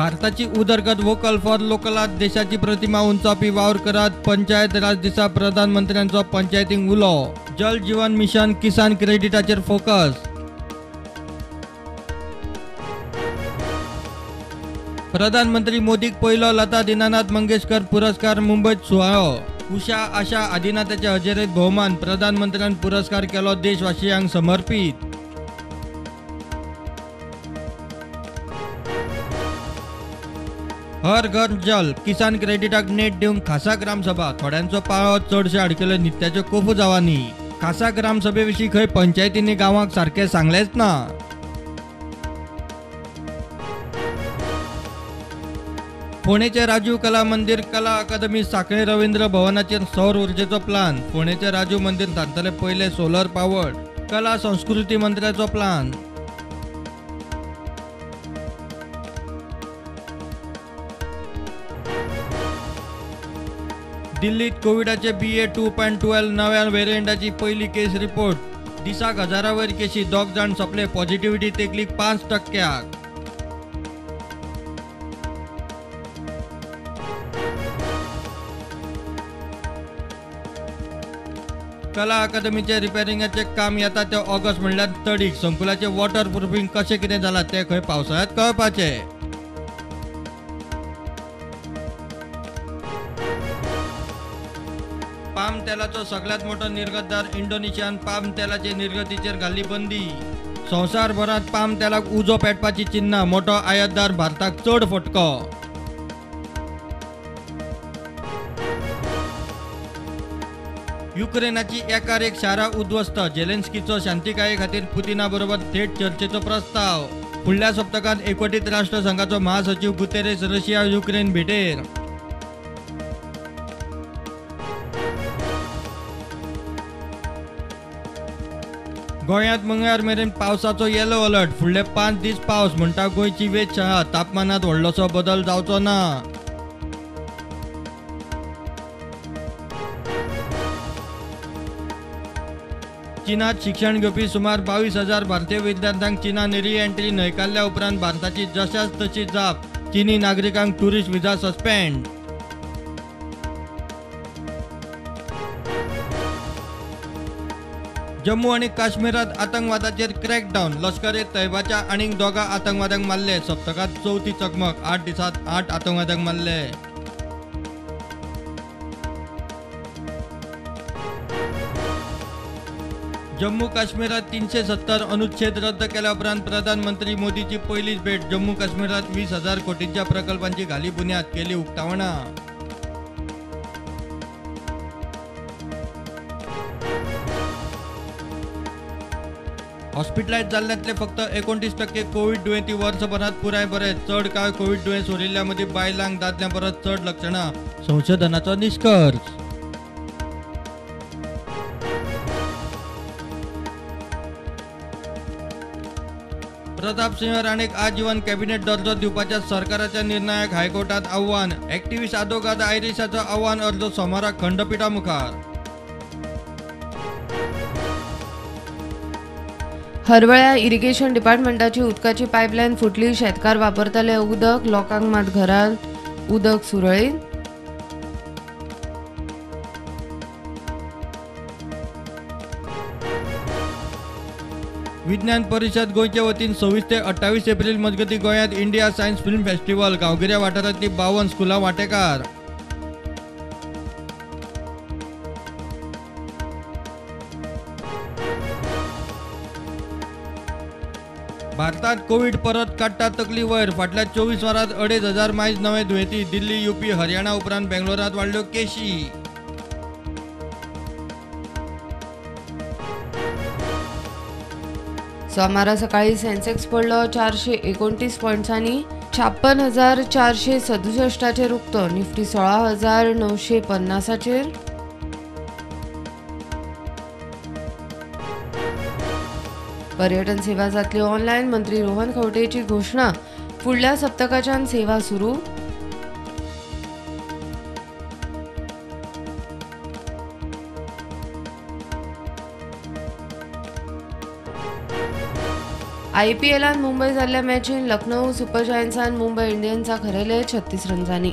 भारताची उदरगत vocal for लोकलात देशाची प्रतिमा उंचावपी वावर करात पंचायत राज दिसा प्रधानमंत्र्यांचो पंचायतींक उलो. जल जीवन मिशन किसान क्रेडिटाचेर फोकस. प्रधानमंत्री मोदीक पयलो लता दीनानाथ मंगेशकर पुरस्कार मुंबयत सुवाळो. उषा आशा आदिनाथाच्या हजेरेत भोवमान. प्रधानमंत्र्यान पुरस्कार केलो देशवासियांक समर्पित. हर घर जल किसान क्रेडिटाक नेट दिवंक खासा ग्रामसभा. थोड्यांचो पाळो चडशे अडकले नित्याच्यो कोफुजावांनी. खासा ग्रामसभे विशीं खंय पंचायतींनी गांवांक सारकें सांगलेंच ना. फोंडेचे राजीव कला मंदिर कला अकादमी सांखळे रवींद्र भवनाचेर सौर उर्जेचो प्लान. फोंडेचे राजीव मंदिर थारतले पयले सोलर पावर्ड. कला संस्कृती मंत्र्याचो प्लान. दिल्लीत कोविडाचे BA 2.12 नव्या व्हेरियंटाची पयली केस रिपोर्ट. दिसाक हजारावयर केशी, 2 जाण सोंपले. पॉझिटिव्हिटी तेंकली 5%. कला अकादमीचे रिपेरिंगाचे काम येता ते ऑगस्ट म्हणल्यार तडीक. संकुलाचे वॉटर प्रुफिंग कशें कितें जालां तें खंय पावसाळ्यांत कळपाचें. पाम तेलाचो सगळ्यात मोठो निर्गतदार इंडोनेशियान पाम तेलाचे निर्गतीचेर घाल्ली बंदी. संवसारभरांत पाम तेलाक उजो पेटपाची चिन्हां. मोठो आयातदार भारताक चड फटको. युक्रेनाची एकार एक शारां उद्ध्वस्त. जेलेन्स्कीचो शांतिकाये खातीर पुतिना बरोबर थेट चर्चेचो प्रस्ताव. फुडल्या सप्तकांत एकवटीत राष्ट्र संघाचो महासचिव गुतेरेस रशिया युक्रेन भेटेर. गोंयांत मंगळार मेरेन पावसाचो येलो अलर्ट. फुडले 5 दीस पावस म्हणटा गोंयची वेधशाळा. तापमानांत व्हडलोसो बदल जावचो ना. चीनात शिक्षण घेवपी सुमार 22,000 भारतीय विद्यार्थ्यांक चीनान री एंट्री न्हयकारल्या उपरांत भारताची जशाच तशी जाप. चीनी नागरिकांक टुरिस्ट व्हिसा सस्पेंड. जम्मू आनी काश्मीरात आतंकवादाचेर क्रॅकडावन. लष्कर ए तैबाच्या आनीक 2 आतंकवाद्यांक मारले. सप्तकांत चवथी चकमक. 8 दिसांत 8 आतंकवाद्यांक मारले. जम्मू काश्मीरात 370 अनुच्छेद रद्द केल्या उपरांत प्रधानमंत्री मोदीची पयलीच भेट. जम्मू काश्मीरात 20,000 कोटींच्या प्रकल्पांची घाली बुन्याद. केली उक्तावणा. हॉस्पिटलायज जाल्ल्यांतले फक्त 29% कोविड दुयेंती वर्सभरात पुराय बरे. चड काळ कोविड दुयेंस उरिल्ल्या मदीं बायलांक दादल्यां परस चड लक्षणां. संशोधनाचो निश्कर्श. प्रताप सिंह राणेक आजीवन कॅबिनेट दर्जो दिवपाच्या सरकाराच्या निर्णयाक हायकोर्टात आव्हान. एक्टिव्हिस्ट आदोगाद आयरिशाचो आव्हान अर्ज सोमाराक खंडपिठा मुखार. हरवळ्या इरिगेशन डिपार्टमेंटाची उदकाची पायपलायन फुटली. शेतकार वापरतले उदक, लोकांक मात घरांत उदक सुरळीत. विज्ञान परिषद गोंयचे वतीन 26 ते 28 एप्रिल मजगतीं गोंयांत इंडिया सायन्स फिल्म फेस्टिवल. गांवगिऱ्या वाठारांतली 52 स्कुलां वांटेकार. भारतात कोविड परत काडटा तकली वयर. फाटल्या 24 वरांत 2,500 मायज नवे दुयेंती. दिल्ली, युपी, हरियाणा उपरांत बेंगलोरांत वाडल्यो केशी. सोमारा सकाळी सेन्सेक्स पडलो 429 पॉयंट्सांनी 56,467 उक्तो. निफ्टी 16,950. पर्यटन सेवा जातली ऑनलायन. मंत्री रोहन खंवटेची घोषणा. फुडल्या सप्तकाच्यान सेवा सुरू. आयपीएलान मुंबय जाल्ल्या मॅचीन लखनौ सुपर जायंट्सान मुंबय इंडियन्साक हरयले 36 रन्सांनी.